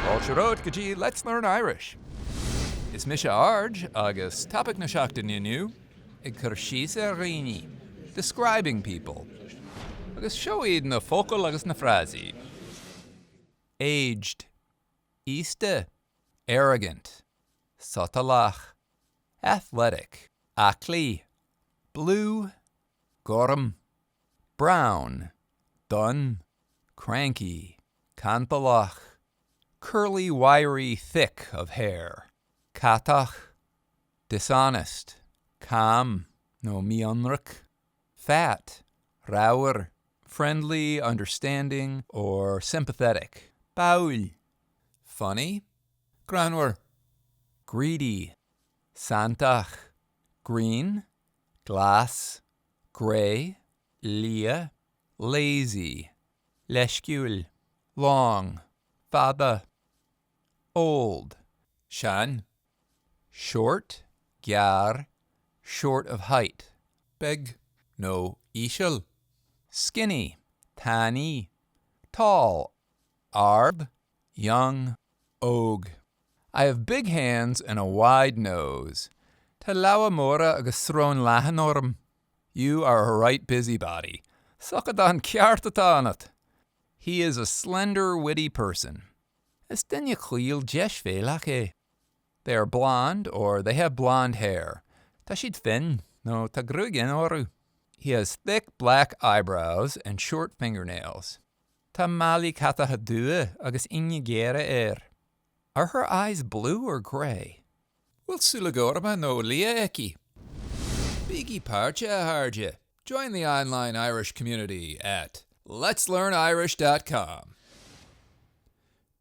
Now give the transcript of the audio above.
Fáilte romhat go dtí Let's Learn Irish. Is mise Arj agus topaic na seachtaine inniu, ag cur síos ar dhaoine, describing people. Agus seo iad na focail agus na frásaí. Aged. Aosta. Arrogant. Sotalach. Athletic. Aclaí. Blue. Gorm. Brown. Donn. Cranky. Cantalach. Curly, wiry, thick of hair. Catach. Dishonest. Cam nó mí-ionraic. Fat. Ramhar. Friendly, understanding, or sympathetic. Báúil. Funny. Greannmhar. Greedy. Santach. Green. Glas. Grey. Liath. Lazy. Leisciúil. Long. Fada. Old. Sean. Short, gearr, short of height. Beag nó íseal. Skinny, tanaí. Tall, ard, young, óg. I have big hands and a wide nose. Tá lámha móra agus srón leathan orm. You are a right busybody. Socadán ceart atá ionat. He is a slender, witty person. Is duine caol deisbhéalach é. They are blonde or they have blonde hair. Tá siad fionn nó tá gruaig fhionn orthu. He has thick black eyebrows and short fingernails. Tá malaí catacha dubha agus ingne géara air. Are her eyes blue or grey? Bhfuil súile gorma nó liath aici? Bígí páirteach, a chairde! Join the online Irish community at letslearnirish.com.